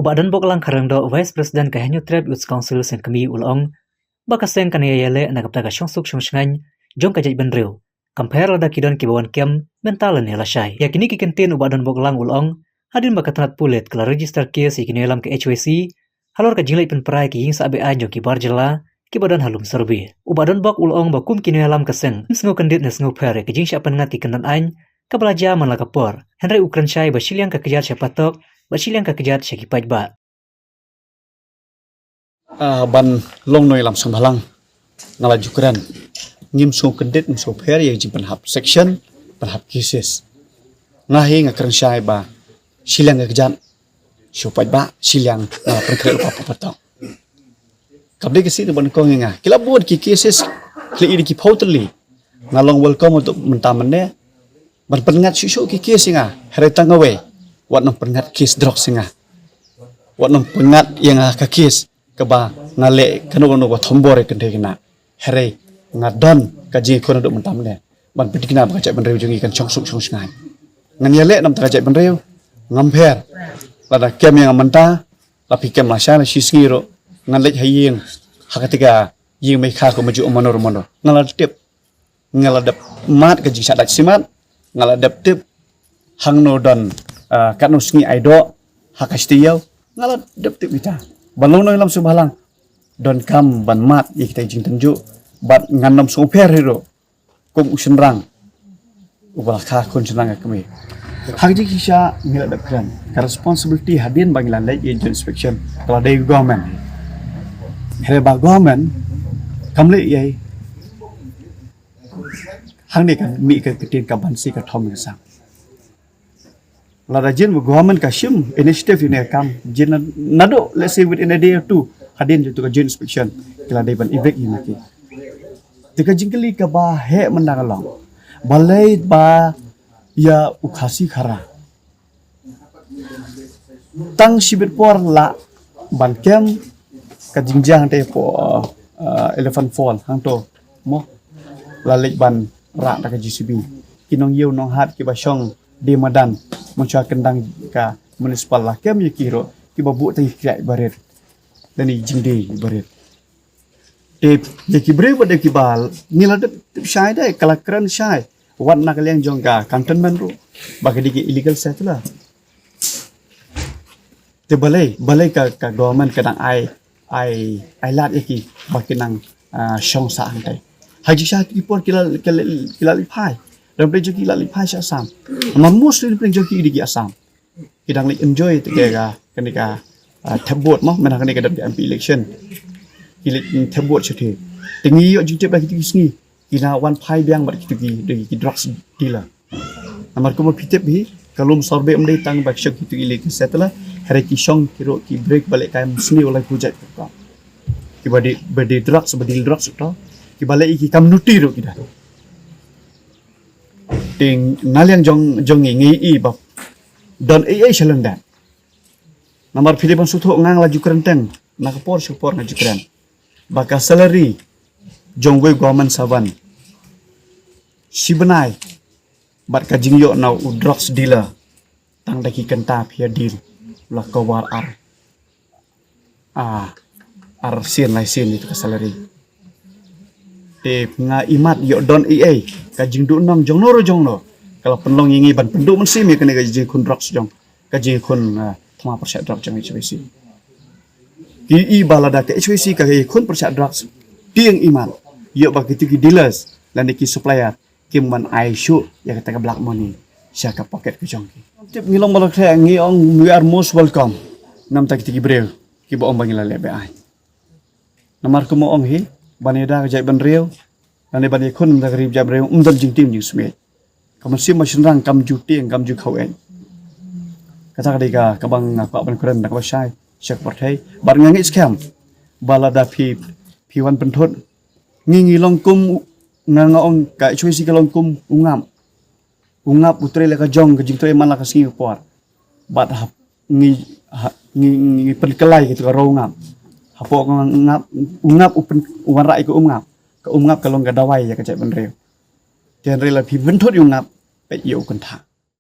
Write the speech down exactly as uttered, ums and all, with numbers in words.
U Bah Donbok Langkharang Doh, Vice President ka Hynñiewtrep Youth Council Seng Kmie u la ong ba ka seng kan ïa ïaleh na ka bynta ka shongsuk shongshngaiñ jong ka jaitbynriew, kam pher lada ki don kiba wan kem mynta lane lashai. Ïa kine ki kyntien u Bah Donbok Lang u la ong hadien ba ka tnat pulit ka la register case ïa ki nongïalam ka H Y C halor ka jingleit pynpra ïa ki ïing sah be-aiñ jong ki bar jylla kiba don ha Lumsurbe. U Bah Donbok u la ong ba kum ki nongïalam ka seng, ym sngew kyndit ne sngew pher ïa ka jingshah pynngat ki kyndon aiñ kaba la jia man la ka por, hynrei u kren shai ba shiliang ka kjat sha patok bad shiliang ka kjat sha ki paidbah. Ah, ban long nongïalam sngewbhalang, nga la ju kren, ngim sngew kyndit, ngim sngew pher ïa ka jingpynhap section, pynhap cases. Nga hi nga kren shai ba shiliang ka kjat sha u paidbah, shiliang, ah, pynkhreh lypa patok. Kam dei ka sien ba nyngkong ïa nga. Ki la bud ki cases, ki la ïoh ki phew tylli. Nga long welcome haduh mynta mynne ban pynngat shuh shuh ki case ïa nga. Hynrei tang kawei, wat nang pynngat case drugs ïa nga. Wat nang pynngat ïa nga ka case kaba nga leh kano kano ba thombor ïa kynthei khynnah. Hynrei nga don ka jingïakhun haduh mynta mynne ban pynthikna ba ka jaitbynriew jong ngi kan shongsuk shongshngaiñ. Ngan ïaleh namar ka jaitbynriew, ngam pher. Lada kem ïa nga mynta, la phi kem lashai lashisngi ruh, ngan leit ha ïing, ha kata ka ïing meikha ko maju mano mano. Nga la tip, nga la dep mad ka jingshah dait shimet, nga la dep tip hangno don, ah, katno sngi ai doh ha ka shtïaw, nga la dep tip kita. Ban long nongïalam sngewbhalang, donkam ban mad ïa kita ki jingtynjuh, bad ngan ym sngew pher hi ruh kum u shynrang uba la kha khun shynrang ka kmie. Ha ka jingshisha ngi la dep kren, ka responsibility hadien ba ngi la leit ïa joint inspection ka la dei government. Hynrei ba government kam leh ei ei. Hangne ka mih ka ktien ka bansi ka thom ka sam. Lada jin ba government ka shim initiative ïa kane ka kam, jin na, naduh, let's say, within a day or two hadien jong ka joint inspection, ki la dei ban evict ïa ki. Te ka jingkylli kaba heh mynta ka long, balei ba ïa u Khasi Khara tang shibit por lah ban kem ka jingjia te hapoh, uh, Elephant Fall hangto mo, la leit ban rah da ka J C B. Ki nongïew nonghat kiba shong die madan mynshuwa kyndang ka municipal la kem ïa ki ruh, kiba buh tang ïa ki kriah barit lane jingdie barit. Te ïa ki briew bad ïa ki bal, ngi la dep tip shai de, ka la kren shai, wat na ka liang jong ka cantonment ruh ba ki dei ki illegal settler. Te balei, balei ka, ka government ka dang ai, ai, ai lad ïa ki ba ki nang, ah, shong sah hangtai. Ha jingshisha ki por ki la, ki la, ki la leit phai. Dang pdeng jong ki la leit phai sha Assam. Namar mostly dang pdeng jong ki dei ki Assam. Ki dang leit enjoy te ka, ka, kane ka, ah, thep vote mo, mynta kane ka dang ka M P election. Ki leit thep vote shatei. Te ngi ïoh jingtip ba kito ki sngi ki nang wan phai biang bad kito ki, ki drugs dealer. Namar kumba phi tip hi, ka Lumsurbe ym dei tang ba ki shong kito ki illegal settler, hynrei ki shong ki ruh ki briew ba leh ka kam sniew laiphew jait ka kam. Kiba dei, ba dei drugs, ba dei drugs ruh to. Kiba leh ki kam nuti ruh ki don. Te na liang jong, jong ngi ngi i ba don ei ei shalyndet. Namar phi dei ban sngewthuh nga la ju kren teng, na ka por sha ka por nga ju kren ba ka salary jong uwei u government servant shi bnai bad ka jingïoh na u drugs dealer tang da ki kynta phi ïa deal la cover ar, ah, ar sien lai sien ïa ka salary. Te nga imat ïoh don ei ei ka jingduhnong jongno ruh jongno ka la pynlong ïa ngi ban pynduh mynsiem ïa kane ka jingkhun drugs jong, ka jingkhun, ah, thma pyrshah drugs jong H Y C. Ki i ba lada ka H Y C ka ïakhun pyrshah drugs, te ngi imat ïoh ba kito ki dealers lane ki supplier kim ban ai shuh ïa kata ka black money sha ka pocket ka jong ki. Tip ngi long ba la khreh, ngi ong we are most welcome. Namar kito ki briew kiba ong ba ngi la leh be-aiñ. Namar kumba ong hi, ban ïada ka jaitbynriew lane ban ïakhun da ka ri jaitbynriew ym don jingtim jingsmiej. Ka mynsiem ba shynrang kam ju tieng, kam ju khaw-eit. Kata ka dei ka, kaba nga kwah ban kren da kaba shai sha ka pyrthei. Bad nga ngeit skhem ba lada phi, phi wan pynthut, ngi, ngi long kum, nga, nga ong ka H Y C ka long kum u ngap. U ngap u trei la ka jong, ka jingtrei man la ka sngi ka por. Bad hap, ngi, ha, ngi, ngi, ngi pynkylla ïa kito ka roi u ngap. Hapoh ka ngap, u ngap u pyn, u wanrah ïa ka um ngap. Ka um ngap ka long ka dawai ïa ka jaitbynriew. Te hynrei la phi pynthut ïa u ngap, peit ïa u kynthah.